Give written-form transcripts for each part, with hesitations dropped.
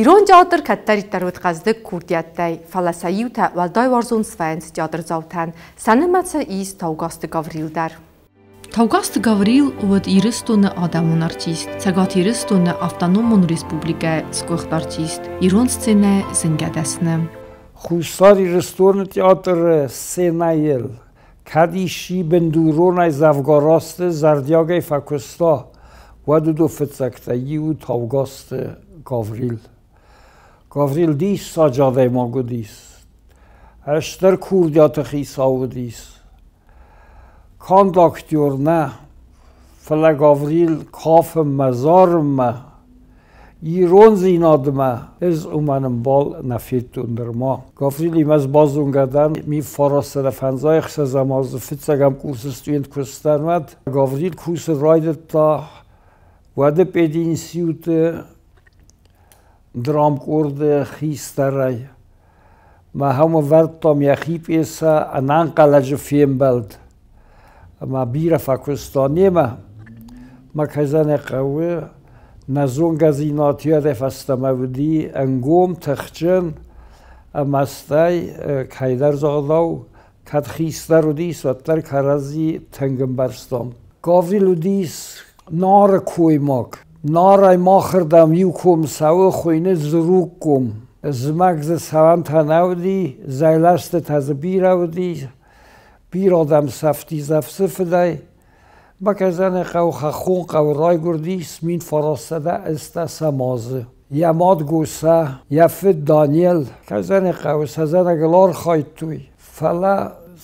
Ирон театр кӕддӕриддӕр уыд хъӕздыг курдиӕттӕй, фӕлӕ сӕ иутӕ уӕлдай уарзон свӕййынц театрдзаутӕн, сӕ нымӕцы ис Таугазты Гаврил дӕр. Таугазты Гаврил уыд Ирыстоны адӕмон артист, Цӕгат Ирыстоны автономон республикӕйы сгуыхт артист, ирон сценӕйы зынгӕ дӕсны. Хуссар Ирыстоны театры сценӕйыл кӕд исчи бындуронӕй дзӕвгар азты зӕрдиагӕй фӕкуыста, уӕд уыдон фыццӕгтӕй иу Таугазты Гаврил. Гаврил диссаджы адӕймаг уыдис, стыр курдиаты хицау уыдис. Канд актер нӕ, фӕлӕ Гаврил кафынмӕ, зарынмӕ, ирондзинадмӕ ӕз уымӕн ӕмбал нӕ федтон нырма. Гаврилимӕ ӕз базонгӕ дӕн 1956 азы фыццӕгӕм курсы студент куы сдӕн, уӕд. Гаврил кусын райдыдта уӕды пединституты драмкъорды хистӕрӕй. Махӕм ӕвӕрдтам йӕхи пьесӕ «Ӕнӕнхъӕлӕджы фембӕлд». Ӕмӕ бирӕ фӕкуыста немӕ. Мӕ кӕй зӕгъын ӕй хъӕуы, нӕ зонгӕдзинад уӕдӕй фӕстӕмӕ уыди ӕнгом, тыхджын ӕмӕ стӕй, кӕйдӕр загъдау, кӕд хистӕр уыдис, уӕддӕр кӕрӕдзи тынг ӕмбӕрстам. Гаврил уыдис Нары коймаг. Нарӕй махырдӕм иу ком цӕуы, хуыйны Зыругком. Зымӕг дзы цӕуӕнтӕ нӕ уыди, зӕйластытӕ дзы бирӕ уыди, бирӕ адӕм сӕфти зӕфцы фыдӕй. Бакӕсӕны хъӕу хӕххон хъӕуы райгуырдис 1918 азы. Йӕ мад Гуса, йӕ фыд Данел Кӕсӕны хъӕуы сӕ зӕнӕгыл архайдтой, фӕлӕ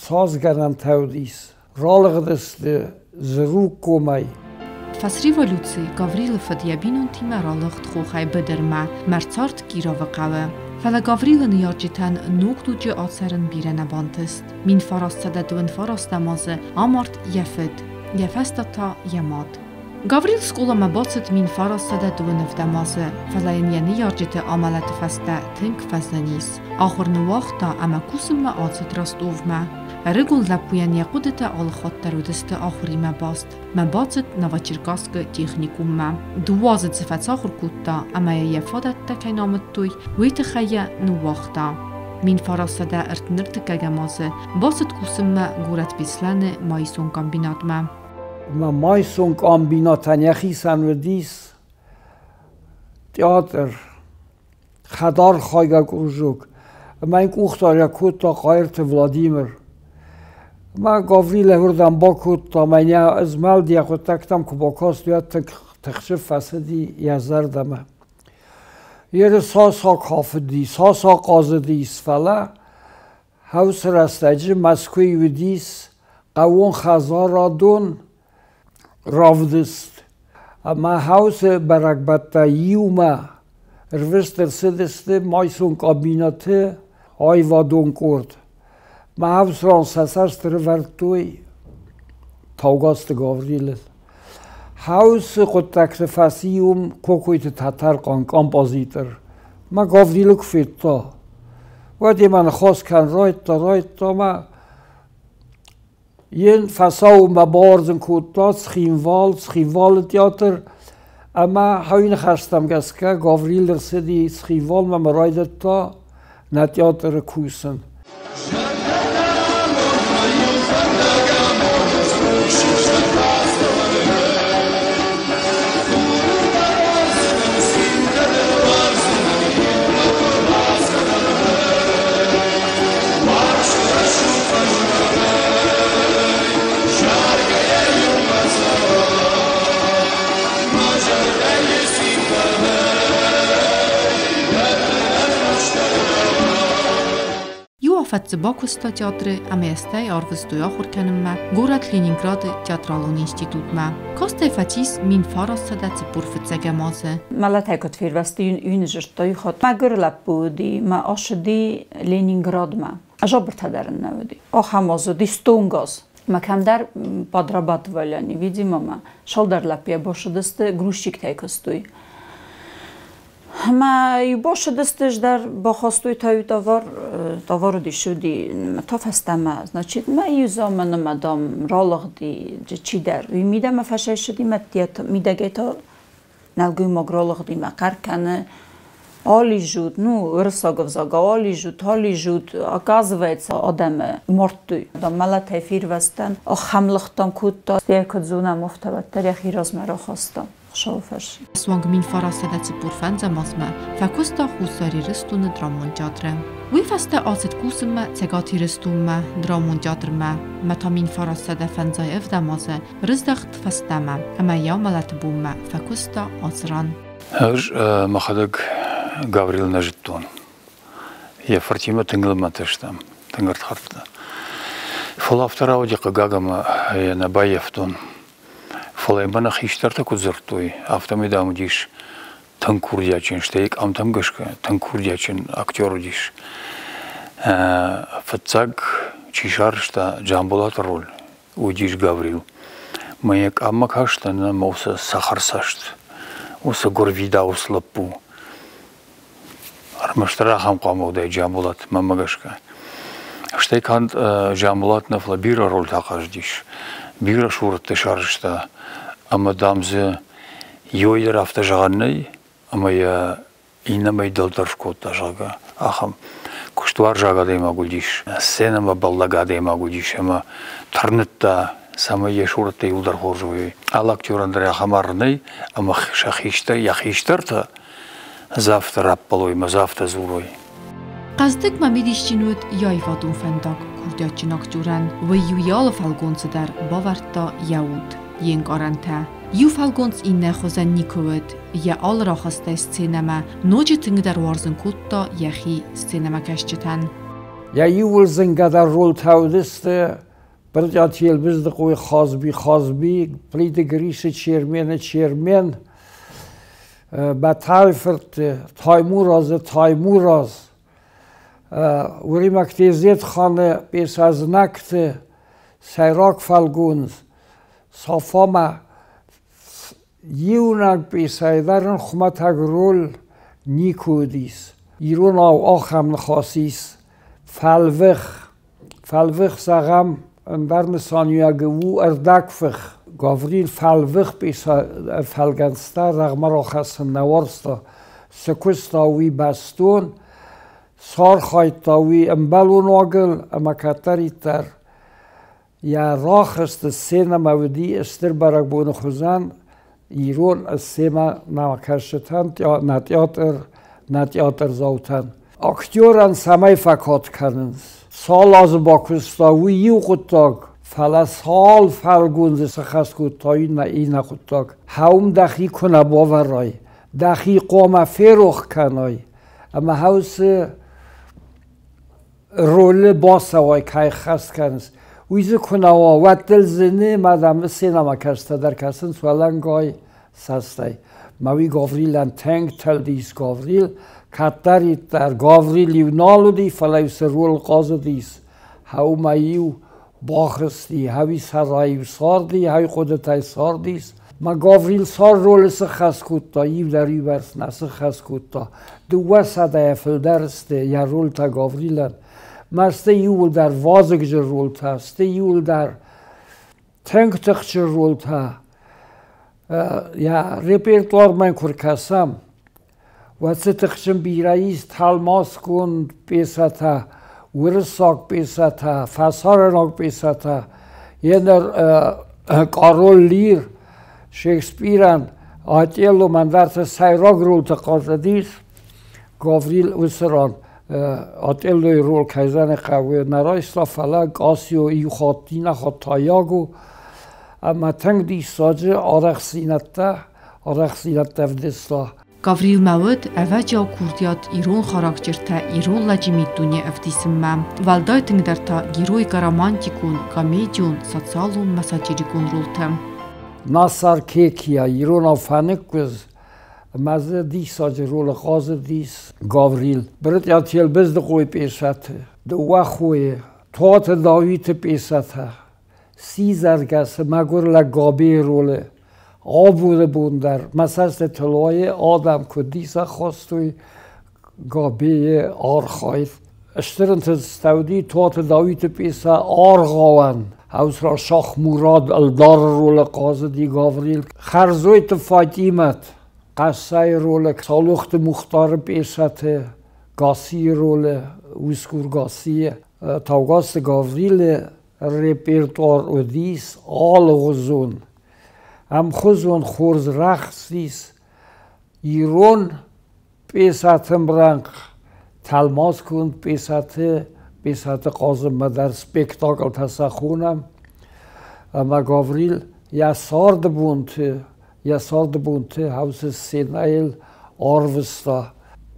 цас гӕнӕнтӕ уыдис. Ралыгъдысты Зыругкомӕй. Фӕсреволюци Гаврилы фыд йӕ бинонтимӕ ралыгъд хохӕй быдырмӕ, ӕрцард Кировы хъӕуы. Фӕлӕ Гаврилы ныййарджытӕн ног дуджы ацӕрын бирӕ нӕ бантыст. 1929 азы амард йӕ фыд, йӕ фӕстӕ та йӕ мад. Гаврил скъоламӕ бацыд 1927 азы, фӕлӕ йын йӕ ныййарджыты амӕлӕты фӕстӕ тынг фӕзын ис. Ахуыр ныууагъта ӕмӕ кусынмӕ ацыд Ростовмӕ. Ӕрыгон лӕппуйӕн йӕ хъуыдытӕ алыхатт дӕр уыдысты ахуыримӕ баст. Мӕ бацыд Новочеркасскы техникуммӕ. Дыууӕ азы дзы фӕцахуыр кодта ӕмӕ йӕ йӕ фадӕттӕ кӕй намыдтой, уый тыххӕй йӕ ныууагъта. 1933 азы бацыд кусынмӕ горӕт Беслӕны майсон комбинатмӕ. Мӕ майсон комбинатӕн йӕхицӕн уыдис театр, хӕдархайгӕ кружок. Ӕмӕ йын къухдарӕг кодта Хъайырты Владимир. Ӕмӕ Гаврилӕ уырдӕм бакодта, ӕмӕ йын йӕ змӕлд йӕ хъуыддӕгтӕм куы бакаст, уӕд тыхджын фӕцыди йӕ зӕрдӕмӕ. Еры цас акафыди, цас ахъазыдис, фӕлӕ Хӕусы рӕстӕджы Мӕскуыйы уыдис хъӕууон хӕдзарадон равдыст, ӕмӕ хӕусы бӕрӕгбӕттӕ иумӕ ӕрвыст ӕрцыдысты майсон кабинӕты аивадон къорд. Мӕ хӕусран сӕ цӕст ӕрывӕрдтой Таугазты Гаврилыл. Хӕусы хъуыддӕгты фӕци уым Кокойты Тӕтӕрхъан, композитор. Мӕ Гаврилы куы федта, уӕд йемӕ ныхас кӕнын райдыдта, райдыдта ӕмӕ йын фӕцӕуынмӕ бауарзын кодта Цхинвал, Цхинвалы театр ӕмӕ хъӕуы ныхӕстӕм гӕсгӕ Гаврил ӕрцыди Цхинвалмӕ ӕмӕ райдыдта нӕ театры кусын. Иу афӕдз бакуыста театры ӕмӕ йӕ стӕй арвыстой ахуыр кӕнынмӕ горӕт Ленинграды театралон институтмӕ. Каст ӕй фӕцис 1945 азы. Мӕлӕтӕй куыд фервӕзти, уый зыдтой хатт. Мӕгуыр лӕппу уыди, мӕ ацыди Ленинградмӕ. Жабыртӕ дӕр ын нӕ уыди. Ахӕм аз уыди стонг аз. Мӕ кӕмдӕр подрабатывали они, видимо, мӕ цалдӕр лӕппуйӕ басыдысты, грузчиктӕй куыстой. Ӕмӕ иу басыдысты дӕр бахастой та иу товар, товар уыдис, уыди та фӕстӕмӕ, значит, мӕ иу заманы мӕ, дам, ралыгъди чидӕр. Уый мидӕмӕ фӕсӕйсыди, мӕ мидӕгӕй та нӕлгоймаг ралыгъди, мӕ хъӕр кӕны. Ализут, ну, уырыссаг ӕвзагау, ализут, ализут, оказывается, адӕмы мардтой. Мӕлӕтӕй фервӕзтӕн, ахӕм лыгъдтӕм кодта. Йӕ куыд зонӕм, афтӕ уӕддӕр йӕхи размӕ рахаста. Хуыцауы фӕрцы. Суанг 1945 азмӕ фӕкуыста Хуссар Ирыстоны драмон театры. Уый фӕстӕ ацыд кусынмӕ Цӕгат Ирыстонмӕ драмон театрмӕ ӕмӕ та 1957 азы рыздӕхт фӕстӕмӕ ӕмӕ йӕ мӕлӕты бонмӕ фӕкуыста ацы ран. Ӕз мӕхӕдӕг Гаврил нӕ зыдтон. Йӕ фыртимӕ тынг лымӕнтӕ стӕм, тынг ӕрдхӕрдтӕ. Фӕлӕ афтӕ рауади хъыгаг ӕмӕ йӕ нӕ баййӕфтон. Фӕлӕ мӕнӕ хистӕртӕ куыд дзырдтой, афтӕмӕй, дам, уыдис тынг курдиатджын, стӕй къамтӕм гӕсгӕ тынг курдиатджын актер уыдис. Фыццаг чи сарӕзта Джамбулаты роль, уыдис Гаврил. Мӕ йӕ къаммӕ кастӕн ӕмӕ уыцы цӕхӕрцӕст, уыцы гуырвидауц лӕппу. Ӕрмӕстдӕр ахӕм хъуамӕ уыдаид Джамбулат, мӕнмӕ гӕсгӕ. Стӕй канд Джамбулат нӕ, фӕлӕ бирӕ рольтӕ ахъазыдис, бирӕ сурӕттӕ сарӕзта ӕмӕ, дам, дзы иуӕй дӕр афтӕ зӕгъӕн нӕй, ӕмӕ йӕ иннӕмӕй дӕлдӕр скодта, зӕгъгӕ, ахӕм куыстуарзаг адӕймаг уыдис, сценӕмӕ бӕллӕг адӕймаг уыдис ӕмӕ тырныдта, цӕмӕй йӕ сурӕттӕ иуылдӕр хорз уой. Алы актерӕн дӕр ахӕм аргъ нӕй, ӕмӕ сӕ хистӕр, йӕ хистӕртӕ дзы афтӕ раппӕлой ӕмӕ дзы афтӕ дзурой. Хъӕздыг ма мидисджын уыд йӕ аивадон фӕндаг курдиатджын актерӕн. Уый-иу йӕ алы фӕлгонцы дӕр бавӕрдта йӕ уд, йе нкъарӕнтӕ. Иу фӕлгонц иннӕ хуызӕн никуы уыд. Йӕ алы рахастӕй сценӕмӕ ноджы тынгдӕр уарзын кодта йӕхи сценӕмӕкӕсджытӕн. Йӕ иууыл зынгӕдӕр ролтӕ уыдысты Брытъиаты Елбыздыхъойы Хазби Хазби, Плиты Грисы Чермены Чермен, Бӕтӕйы фырт Таймуразы Таймураз, Уырымӕгты Езетханы пьесӕ «Знӕгты» сӕйраг фӕлгонц Сафамӕ иунӕг пьесӕйы дӕр ын хуымӕтӕг роль никуы уыдис. Иронау ахӕм ныхас ис: фӕлвых. Фӕлвых зӕгъӕм, ӕндӕр нысаниуӕг у ӕрдӕгфых. Гаврил фӕлвых пьесӕ фӕлгӕнцтӕ рӕгъмӕ рахӕссын нӕ уарзта. Цы куыста, уый бӕстон, сархайдта уый ӕмбӕлон уагыл ӕмӕ кӕддӕриддӕр йӕ рахызты сценӕмӕ уыди стыр бӕрӕгбоны хуызӕн ирон сценӕ нӕ кӕсджытӕн, нӕ театр, нӕ театрдзаутӕн. Актерӕн цӕмӕй фӕкад кӕнынц, цал азы бакуыста, уый иу хъуыддаг, фӕлӕ цал фӕлгондзы сыхӕст кодта иннӕ хъуыддаг. Хӕум дӕхи куы нӕ бавӕрай, дӕхи хъуамӕ ферох кӕнай, ӕмӕ хӕусы ролы бацӕуай кӕй хӕст кӕныс, уый дзы куы нӕ уа, уӕд дыл зыны, мӕ дам сценӕмӕ кӕстӕ дӕр кӕсынц уӕлӕнгай цӕстӕй. Мӕ уый Гаврилӕн тынг тылдис Гаврил, кӕддӕриддӕр Гаврил-иу нал уыди, фӕлӕ-иу цы роль хъазыдис, хӕумӕ-иу бахызти, хӕуи сӕрӕй-иу царди, хӕуи хъуыдытӕй цардис. Мӕ Гаврил цал ролы сыххӕст кодта, иу дӕр иувӕрс нӕ сыххӕст кодта. 200-йӕ фылдӕр сты йӕ ролтӕ Гаврилӕн. Мӕ сты иууылдӕр вазыгджын ролтӕ, сты иууылдӕр тынг тыхджын ролтӕ. Йӕ репертуармӕ куы ркӕсӕм, уӕд дзы тыхджын бирӕ ис тӕлмацгонд пьесӕтӕ, уырыссаг пьесӕтӕ, фӕсарӕйнаг пьесӕтӕ. Еныр Къарол Лир Шекспирӕн Отелло мӕндӕрты сӕйраг ролты хъазыдис. Гаврил уыцы ран Отеллойы роль кӕй зӕгъын хъӕуы, нӕ райста, фӕлӕ Кассио иу хатт, иннӕ хатт та Яго. Ӕмӕ тынг диссаджы арӕхстдзинӕдтӕ ӕвдыста. Гаврилмӕ уыд ӕвӕджиау курдиат ирон характертӕ ирон лӕджы миддуне ӕвдисынмӕ. Уӕлдай тынгдӕр та героико-романтикон, комедион, социалон ӕмӕ сатирикон ролтӕ. Насар Кекия иронау фӕныкгуыз ӕмӕ дзы диссаджы ролы хъазыдис Гаврил. Брытъиаты Елбыздыхъойы пьесӕты дыууӕ хойы, Туаты Дауиты пьесӕтӕ, Сидзӕргӕсы мӕгуыр лӕг Габейы ролы абоны бон дӕр мӕ цӕстытыл уайы, адӕм куыд дисӕг хастой Габейы архайд. Стыр ӕнтыстӕуыди Туаты Дауиты пьесӕ «Аргъауӕн». Ӕвзра Шах Мурад ӕлдары ролы хъазыди Гаврил. Хӕрзойты Фатимӕт. Хъӕссӕйы ролы, Саулохты Мухтары пьесӕты Гасийы ролы, Усгур Гасийы. Таугазты Гаврилы репертуар уыдис алыгъуызон. Ӕмхуызон хорз рӕхстис ирон пьесӕты мрӕнхъ, тӕлмацгонд пьесӕты, пьесӕты хъазынмӕ дӕр спектаклтӕ сӕ хонӕм. Ӕмӕ Гаврил йӕ царды бонты, йӕ царды бонты хаусы сценӕйыл арвыста.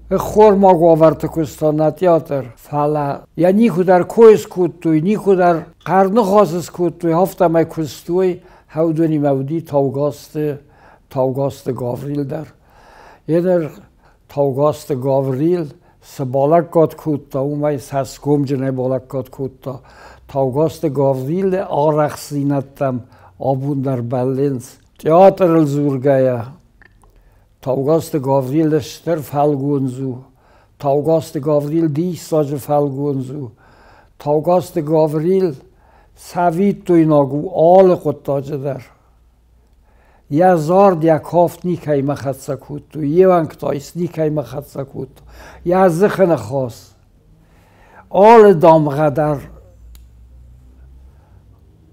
Ӕххормаг уавӕрты куыста нӕ театр, фӕлӕ йӕ никуыдӕр кой скодтой, никуыдӕр хъӕрныхас скодтой, афтӕмӕй куыстой. Хӕудонимӕ уыди Таугазты, Таугазты Гаврил дӕр. Еныр Таугазты Гаврил цы балӕггад кодта, уымӕй цӕсгомджынӕй балӕггад кодта. Таугазты Гаврилы арӕхстдзинӕдтӕм абон дӕр бӕллынц. Театрыл дзургӕйӕ, Таугазты Гаврилы стыр фӕлгондз у. Таугазты Гаврил диссаджы фӕлгондз у. Таугазты Гаврил цӕвиттойнаг у алы хъуыддаджы дӕр. Йӕ зард, йӕ кафт никӕимӕ хӕццӕ кодтой, йе уӕнгтӕ никӕимӕ хӕццӕ кодтой, йӕ дзыхы ныхас. Алы дамгъӕ дӕр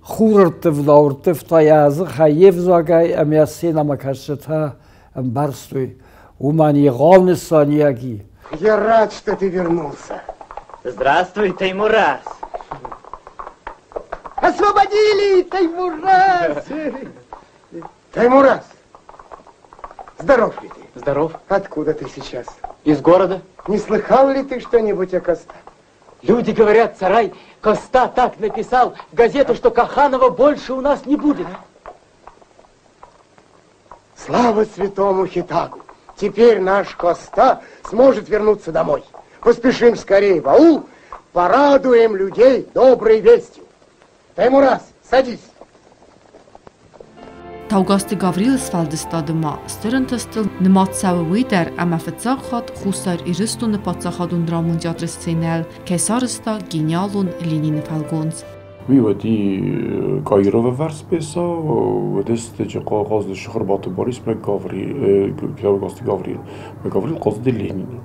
хурӕрттывдау ӕрттывта йӕ дзыхӕй, йе взагӕй ӕмӕ йӕ сценӕмӕкӕсджытӕ ӕмбӕрстой, уымӕн егъау нысаниуӕг и. Я рад, что ты вернулся. Здравствуй, Таймураз. Освободили, Таймураз! Таймураз, здоров ли ты? Здоров. Откуда ты сейчас? Из города. Не слыхал ли ты что-нибудь о Коста? Люди говорят, Сарай, Коста так написал в газету, что Каханова больше у нас не будет. Слава святому Хитагу! Теперь наш Коста сможет вернуться домой. Поспешим скорее в аул, порадуем людей доброй вестью. Таймураз, садись. Таугазты Гаврилы сфӕлдыстады ма стыр ӕнтыстыл нымад цӕуы уый дӕр, ӕмӕ фыццаг хатт Хуссар Ирыстоны паддзахадон драмон театры сценӕйыл кӕй сарӕзта гениалон Ленины фӕлгонц. Уый уыди Каировы вӕрц пьесӕ, уыдысты Хъазты Сыхырбаты Борис мӕ Гаврил, Гаврил. Гаврил хъазыди Ленины.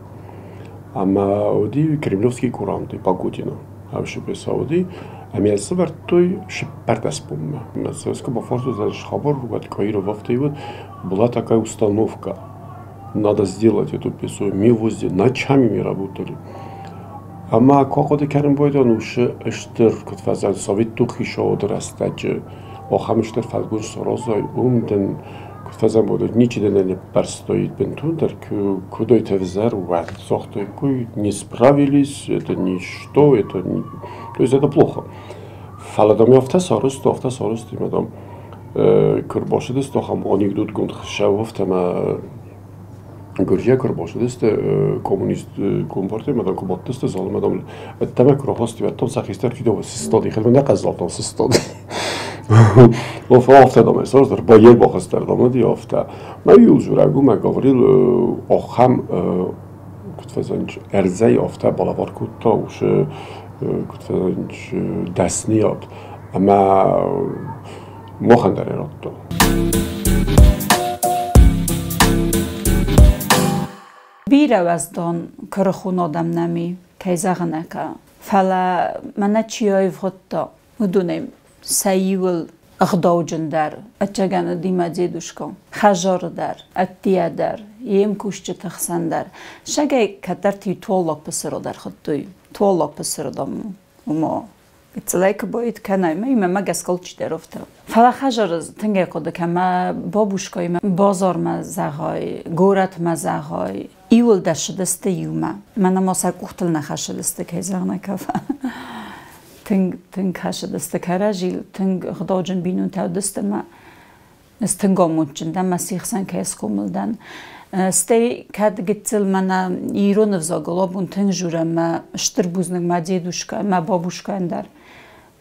Ӕмӕ уыди Кремлевские куранты Погодина. Ӕвшы пьесӕ уыди, ӕмӕ йӕ сӕвӕрдтой сыппӕрдӕс бонмӕ. Советского бафарстой хабар, уӕд Каиров афтӕ уыд, была такая установка. Надо сделать эту пьесу. Мы возле ночами мы работали. Ӕмӕ куы ахъуыды кӕнын байдайон, уыцы стыр, куыд фӕзӕгъынц, советтон хицауады рӕстӕджы ахӕм стыр фӕлгонц саразай, уым дын, куыд фӕзӕгъын, ничи дын нӕ ныббарстаид бынтондӕр, куыдӕй ӕвзӕр, уӕд загътой, не справились, это ничто, это не... То есть это плохо. Фӕлӕ дам афтӕ сарӕзта, афтӕ сарӕзта, ӕмӕ дам куы ӕрбацыдысты ахӕм анекдотгонд хсӕв, афтӕ ӕмӕ Гурджия куы ӕрбацыдысты коммунист компартимӕ, дам, куы бадтысты залмӕ, дам, ӕддӕмӕ куы рахастой, уӕд, дам, сӕ хистӕр фидауы сыстади, хӕрдмӕ нӕ хъӕздзалтау сыстади. Афтӕ, дам, ӕрцард, байер бахызтӕр, дам, уыди афтӕ. Мӕ иу дзурӕг у, мӕ Гаврил ахӕм, куыд фӕзӕгъынц, ӕрдзӕй афтӕ балӕвар кодта уыцы, куыд фӕзӕгъынц, дӕсныйад ӕмӕ махӕн дӕр радта. Бирӕ уӕздан куырыхон адӕм нӕм и, кӕй зӕгъын ӕй хъӕуы. Фӕлӕ мӕнӕ чи аивгъуыдта, уыдонӕй сӕ иуыл ӕгъдауджындӕр, ӕцӕгӕн уыди мӕ дедушка, хӕдзары дӕр, ӕддейӕ дӕр, йе мкусджыты хсӕн дӕр. Сагӕй кӕддӕрты туаллаг пысыро дӕр хуыдтой. Туаллаг пысыро, дам, ома гыццылӕй куы баид кӕнай, мӕ мӕ гӕсгӕ алчидӕр афтӕ. Фӕлӕ хӕдзары тынг ӕрхъуыды кӕн, мӕ бабушкаимӕ базармӕ зӕгъай, горӕтмӕ зӕгъай, иууылдӕр ссыдысты иумӕ. Мӕнӕ ма сӕ къухтыл нӕ хӕссыдысты, кӕй зӕгъын ӕй хъӕуы. Тынг, тынг хӕссыдысты кӕрӕдзийыл, тынг ӕгъдауджын бинонтӕ уыдысты ӕмӕ ӕз тынг амондджын дӕн, мӕ сихсӕн кӕй схъомыл дӕн. Стӕй кӕд гыццыл мӕнӕ ирон ӕвзагыл абон тынг журӕм, мӕ стыр бузныг мӕ дедушка, мӕ бабушкайӕн дӕр.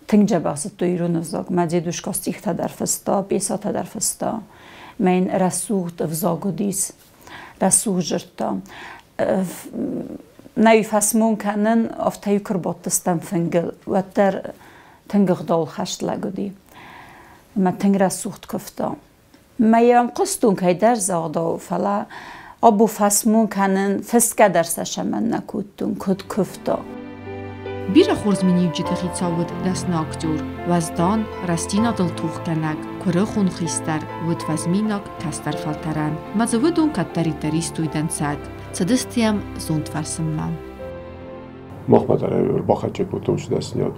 Тынг дзӕбӕх зыдтой ирон ӕвзаг. Мӕ дедушка стихтӕ дӕр фыста, пьесӕтӕ дӕр фыста. Мӕ йын рӕсугъд ӕвзаг уыдис, рӕсугъд дзырдта. Нӕ фӕсмон кӕнын, афтӕ-иу куы рбадтыстӕм фынгыл, уӕддӕр тынг ӕгъдауылхӕст лӕг уыди. Ӕмӕ тынг рӕсугъд куывта. Мӕ йӕм хъуыстон кӕйдӕр загъдау, фӕлӕ або фӕсмон кӕнын, фысгӕ дӕр сӕ цӕмӕн нӕ кодтон, куыд куывта. Бирӕ хорз миниуджыты хицау уыд дӕсны актер, уӕздан, рӕстдзинадыл тохгӕнӕг, куырыхон хистӕр, уыд фӕзминаг кӕстӕр фӕлтӕрӕн. Мӕ дзы уыдон кӕддӕриддӕр истой дӕнцӕг, цыдысты йӕм зонд фӕрсынмӕ. Махмӕ дӕр ӕрбахӕццӕ кодта уыцы дӕсныйад.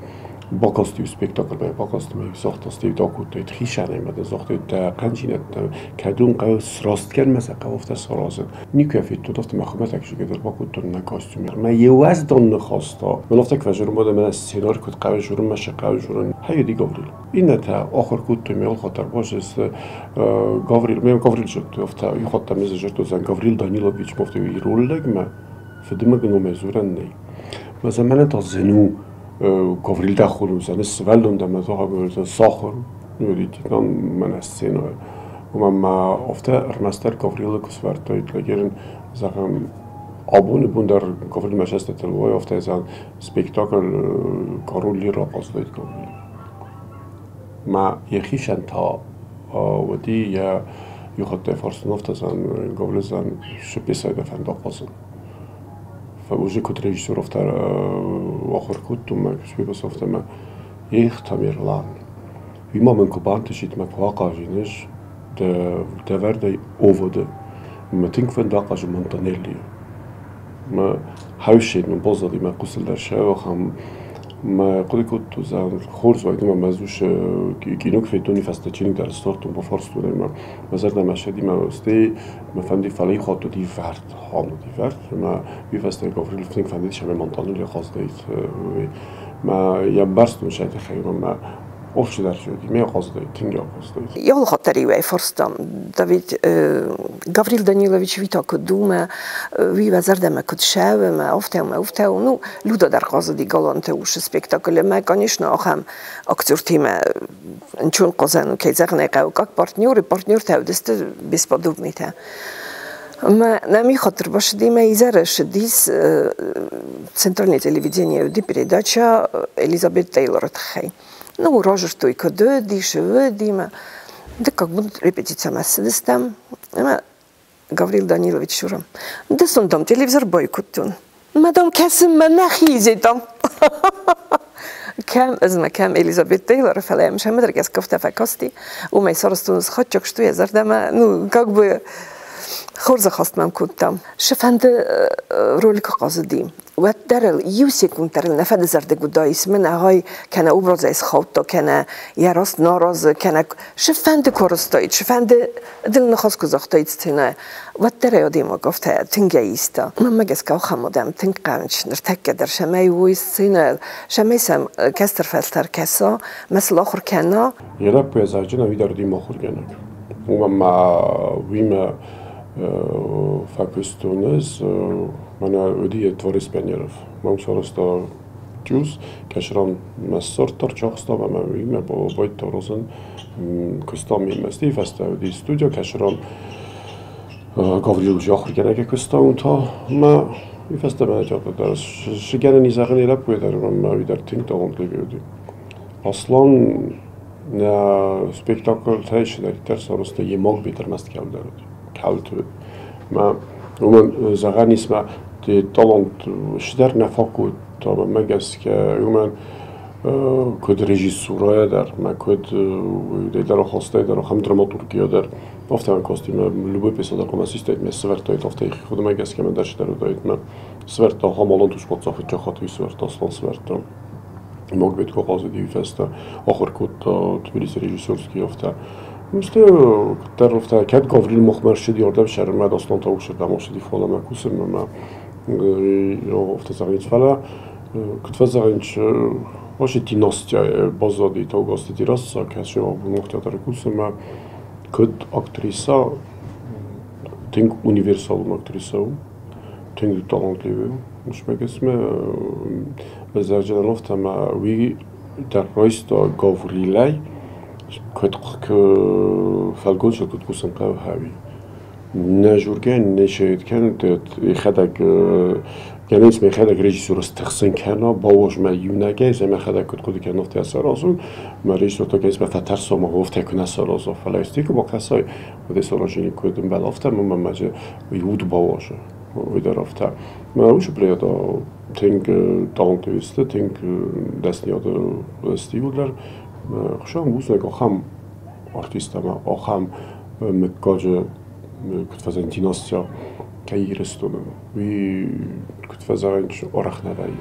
Бакасти спектакльмӕ, бакасти мӕ загъта, стӕй акодтаид хицӕнӕй мӕ загътаид, дӕ хъӕндзинӕдтӕ кӕдон хъӕуы срастгӕнмӕ сӕ хъӕуы афтӕ саразын. Никуы федтон, афтӕ мӕ хуымӕтӕг дӕр бакодтон нӕ костюм. Мӕ йе уӕздан ныхӕстӕ. Мӕн афтӕ куы фӕзурын, мӕ сценар куыд хъӕуы журын, мӕ цы хъӕуы журын. Хайуди Гаврил. Иннӕтӕ ахуыр кодтой ме алхатт ӕрбазыс Гаврил, ме Гаврил зыдтой, афтӕ иу хатт ӕм зыдтой, Гаврил Данилович афтӕ ирон лӕгмӕ фыдымӕг номӕй дзурӕн нӕй. Мӕ заманӕн та зын у Гаврил дӕ хонуздзӕн, сывӕллон дӕ мӕ зӕгъӕг сахуыр, ну, мӕнӕ сценӕйы. Уымӕн ма афтӕ ӕрмӕстдӕр Гаврилы куы сӕвӕрдтой лагерын, зӕгъӕм, абоны бон дӕр Гаврилмӕ сӕстӕтыл уой, афтӕ зӕгъӕм, спектакль Король Лир рахъазыдаид Гаврил. Ма йӕхицӕн та уыди йӕ иухаттӕй фарстон, афтӕ зӕгъӕм, Гаврил зӕгъӕм, цы пьесӕйы дӕ фӕнды ахъазын? Уже куыд режиссер афтӕ ахуыр кодтон мӕ куыстмӕ афтӕ мӕ Эх, Тамерлан, уый ма мын куы бантысид мӕ куы ахъазин ӕз дӕ вӕрдӕй оводы. Мӕ тынг фӕнды ахъазын Монтанеллийы. Мӕ хӕуссед мын баззади мӕ хъусыл дӕр сӕ Мӕ хъуыды кодтон, зӕгъын, хорз уайд, ӕмӕ мӕ ус кино куы федтон, уый фӕстӕ чиныг дӕр ссардтон, бафарстон ӕй, мӕ зӕрдӕмӕ ссыди мӕ стӕй мӕ фӕнди, фӕлӕ иу хатт уыди вӕрд, хан уыди вӕрд, ӕмӕ уый фӕстӕ Гаврил тынг фӕндыд, цӕмӕй Монтанелли ахъазыдаид, уый. Мӕ йӕ бӕрстон сӕ тыххӕй, ӕмӕ мӕ Овчы ме ахъазыдаид, тынг ахъазыдаид. Ялхаттаривӕй фарстам, Давид Гаврил Данилович вита куыд у, мӕ уый мӕ зӕрдӕмӕ куыд сӕуы, мӕ афтӕ, мӕ афтӕ у. Ну, Люда дӕр хъазыди Галанты усы спектаклы, мӕ, конечно, ахӕм актертимӕ нчон хъазӕн у, кӕй зӕгъын ӕй хъӕуы, как партнеры, партнертӕ уыдысты бесподобныйтӕ. Мӕ нӕм хатыр басыди, мӕ изӕры ссыдис центральное телевидение уыди передача Элизабет Тейлоры тыххӕй. Ну, разырдтой, куыд уыди, цы уыди, мӕ дыккаг бон репетицимӕ цыдыстӕм, ӕмӕ Гаврил Данилович Шура, дысон, дам, телевизор бойкодтон. Мӕ, дам, кӕсынмӕ нӕхи изетам. Кӕм ӕз мӕ кӕм Элизабет Тейлор, фӕлӕ йӕм сӕмӕдӕр гӕсгӕ афтӕ фӕкасти, уымӕй сарӕзтон схатчак, что йӕ зӕрдӕмӕ, ну, как бы хорз ахаст мӕм кодта. Цы-фӕнды роль куы хъазыди, уӕддӕр ыл иу секунд дӕр ыл нӕ фӕдызӕрдыг уыдаис, мӕнӕ гъай, кӕнӕ образӕй схаудта, кӕнӕ йӕ раст нӕ аразы, кӕнӕ цы-фӕнды куы арызтаид, цы-фӕнды дыл ныхас куы загътаид сценӕйы, уӕддӕр ӕй адӕймаг афтӕ тынгӕй иста. Мӕнмӕ гӕсгӕ ахӕм адӕм тынг хъӕуынц ныртӕккӕ дӕр, цӕмӕй уой сценӕйыл, цӕмӕй сӕм кӕстӕр фӕлтӕр кӕса, мӕ сыл ахуыр кӕна. Йӕ лӕппуйӕ зарджын ӕви дӕр уыди махуыргӕнӕг. Уымӕн ма уыимӕ фӕкуыстон ӕз, мӕнӕ уыди дворец пионеров. Мӕм сарӕзта тюз, кӕсыран мӕ ссардта, ӕрцахста ӕмӕ уыимӕ байдыдта розын. Куыстам мемӕ стӕй фӕстӕ уыди студия кӕсыран Гаврил уже ахуыргӕнӕгӕй куыста уым та ӕмӕ уый фӕстӕ мӕ театр дӕр сыгӕнӕн изӕрӕн лӕппуйӕ дӕр ӕмӕ уый дӕр тынг талантливый уыди. Аслан нӕ спектакльтӕй цыдӕриддӕр сарӕзта, йе маг ӕрмӕст кӕуылдӕр уыд, кӕуылты уыд. Мӕ уымӕн зӕгъӕн ис, мӕ талант цыдӕр нӕ фаг кодта мӕнмӕ гӕсгӕ, уымӕн куыд режиссурӕйӕ дӕр, мӕ куыд дӕр ахастӕй дӕр, ахӕм драматургийӕ дӕр. Афтӕ мӕ костюмы любой пьеса дӕр хъуамӕ систаид, ме сӕвӕрдтаид, афтӕ йӕхи хъуыдымӕ гӕсгӕ мӕ дӕсныдӕр уыдаид. Мӕ сӕвӕрдта ахӕм алан туш паддзахы Джахаты сӕвӕрдта, Аслан сӕвӕрдта. Магбет Кохазыди уый фӕстӕ ахуыр кодта Тбилисы режиссерский афтӕ. Стӕй куыддӕр афтӕ, кӕд Гаврил махмӕ ссыди ардӕм сӕрмӕ, Аслан та усырдӕм ацыди фалӕмӕ кусынмӕ мӕ афтӕ зӕгъынц. Фӕлӕ куыд фӕзӕгъынц, вообще династия баззади Таугазты Дзерассӕ, кӕцы абон мах театры кусы мӕ куыд актриса, тынг универсалон актриса у, тынг талантливый у. Усмӕ гӕсгӕ зӕрджынӕн ӕмӕ уый дӕр райста Гаврилӕй, куыд фӕлгонцыл куыд кусын хъӕуы хӕуи. Нӕ жургӕ не шеет кӕнут, йӕхӕдӕг. Гӕнӕн ис мӕхӕдӕг режиссеры стыхсын кӕна, бауоз мӕ иунӕгӕй, ӕз мӕхӕдӕг куыд хъуыды кӕнын, афтӕ саразон. Мӕ режиссер та гӕнӕн ис мӕ фӕтӕрса, мӕ афтӕ куы нӕ сараза, фӕлӕ исты куы бакӕсай, уӕд ӕй саразын куыд ӕмбӕлы, афтӕ ӕмӕ мӕ уый уд бауазы, уый дӕр афтӕ. Мӕ уыцы плеяда тынг талантовый сты, тынг дӕсныйады сты иууылдӕр. Хуыцау бузныг, ахӕм артист ӕмӕ ахӕм мыггаджы куыд фӕзӕгъын, династия кӕй Ирыстоны, уый куыд фӕзӕгъӕн, арӕх нӕ вӕййы.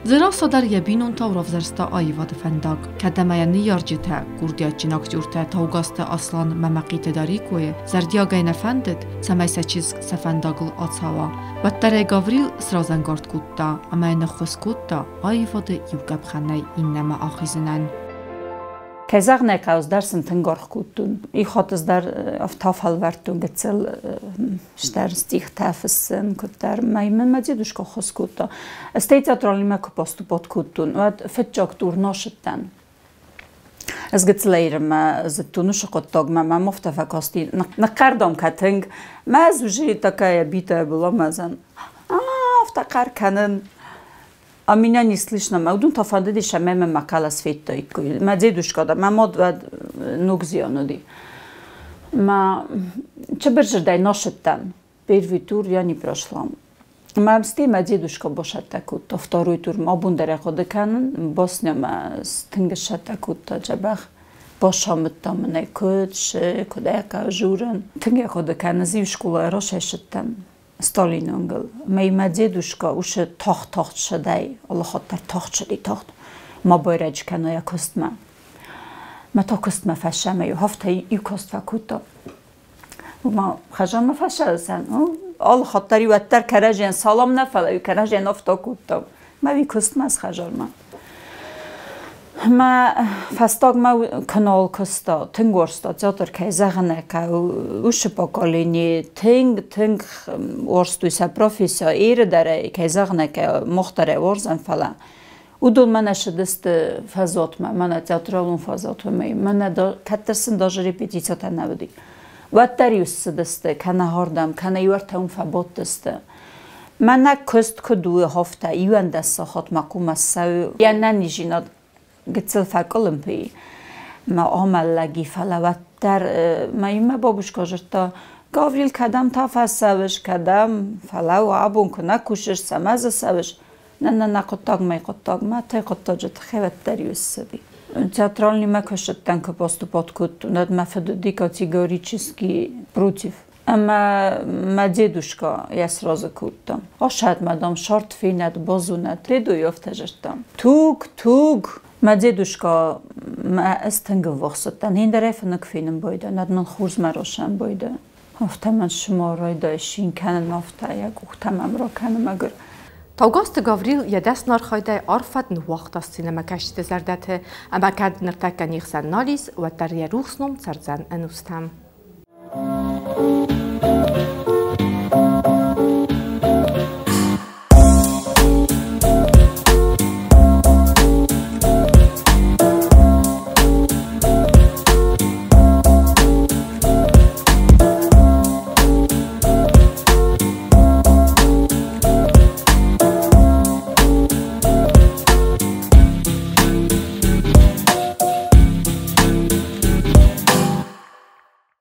Дзерассӕ дӕр йӕ бинонтау равзӕрста аивады фӕндаг. Кӕд ӕмӕ йӕ ныййарджытӕ, курдиатджын актертӕ Таугазты Аслан ӕмӕ Мӕхъиты Дарикойы зӕрдиагӕй нӕ фӕндыд, цӕмӕй сӕ чызг сӕ фӕндагыл ацӕуа, уӕддӕр ӕй Гаврил сразӕнгард кодта ӕмӕ йын ӕххуыс кодта аивады иу къӕпхӕнӕй иннӕмӕ ахизынӕн. Кӕй зӕгъын ӕй хъӕуы, дӕр сын тынг аргъ кодтон. Ихатыз дӕр афтӕ фӕлвӕрдтон гыццыл стӕр стихтӕ фыссын, куыддӕр. Мӕ мын мӕ дедушка ӕххуыс кодта. Стӕй театралимӕ куы поступать кодтон, уӕд фыццаг тур насыдтӕн. Ӕз гыццылӕй мӕ зыдтон уыцы хъуыддагмӕ, мӕм афтӕ фӕкасти, ныхъхъӕрдӕм кӕ тынг. Мӕ ӕз уже такая битая была, мӕ зӕн, афтӕ хъӕр кӕнын. А меня не слышно. Мӕ уыдон та фӕндыдис ӕмӕ мӕ мӕ хъӕлӕс федтаиккой. Мӕ дедушка дӕр, мӕ мад уӕд ног зиан уыди. Мӕ чыбырзырдӕй насыдтӕн. Первый тур я не прошла. Мӕ стӕй мӕ дедушка басӕттӕ кодта второй тур. Абон дӕр ӕй хъуыды кӕнын. Басня мӕ тынг ссӕттӕ кодта дзӕбӕх. Басамыдта мын ӕй куыд, цы, куыд ӕй хъӕуы журын. Тынг ӕй хъуыды кӕнын, ӕз иу скъолайы расӕссыдтӕн. Сталинонгыл. Мӕ дедушка уыцы тагъд-тагъд ссыдӕй, алыхатт дӕр тагъд ссыди, тагъд. Ма байрӕджы кӕна йӕ куыстмӕ. Мӕ та куыстмӕ фӕсӕмӕ иу хафтӕ иу каст фӕкодта. Ма хӕзамӕ фӕсӕлсӕн. Алыхатт дӕр иу уӕддӕр кӕрӕдзийӕн салам нӕ, фӕлӕ иу кӕрӕдзийӕн афтӕ кодта. Мӕ уый куыстмӕ схӕзармӕ. Мӕ фӕстагмӕ куы нал куыста, тынг уарзта театр, кӕй зӕгъын ӕй хъӕуы, уыцы поколени тынг, тынг уарзтой сӕ профессия, Иры дӕр ӕй, кӕй зӕгъын ӕй хъӕуы, мах дӕр ӕй уарзӕм, фӕлӕ уыдон мӕнӕ ссыдысты фӕзуатмӕ, мӕнӕ театралон фӕзуатмӕ, мӕнӕ кӕддӕр сын даже репетицитӕ нӕ уыди. Уӕддӕр-иу ссыдысты кӕнӕ ардӕм, кӕнӕ иу ӕртӕ уым фӕбадтысты. Мӕнӕ куыст куыд у, афтӕ 11 сахатмӕ хъуамӕ ссӕуы. Йӕ нӕниздзинад гыццыл фӕкъуылымпы и. Мӕ амӕллӕги, фӕлӕ уӕддӕр мӕ мӕ бабушка зыдта, Гаврил, кӕдӕм та фӕцӕуыс, кӕдӕм? Фӕлӕуу, абон куы нӕ кусыс, цӕмӕ дзы цӕуыс? Нӕ, нӕ, нӕ хъуыддагмӕ хъуыддагмӕ, тай хъуыддаджы тыххӕй уӕддӕр иу ссыди. Театральныймӕ куы ссыдтӕн, куы поступать кодтон, уӕд мӕ фыд уыди категорически против. Ӕмӕ мӕ дедушка йӕ сразы кодта. Асадмӕ, дам, сарт фенӕд, базонӕд. Дедойы афтӕ зыдта. Туг, туг! Мӕ дедушка мӕ ӕз тынг ӕввахс уыдтӕн. Ӕндӕр ӕй фыныг фенын байдайын, ӕд мын хорз мӕ росӕн байдайын. Афтӕ мын сымӕр райдайы цин кӕнын, афтӕ йӕ къухтӕ мӕм ракӕны мӕгуыр. Таугазты Гаврил йӕ дӕсны архайдӕй арф фӕд ныууагъта сценӕмӕкӕсджыты зӕрдӕты, ӕмӕ кӕд ныртӕккӕ не хсӕн нал ис, уӕддӕр йӕ рухс ном цӕрдзӕн ӕнустӕм.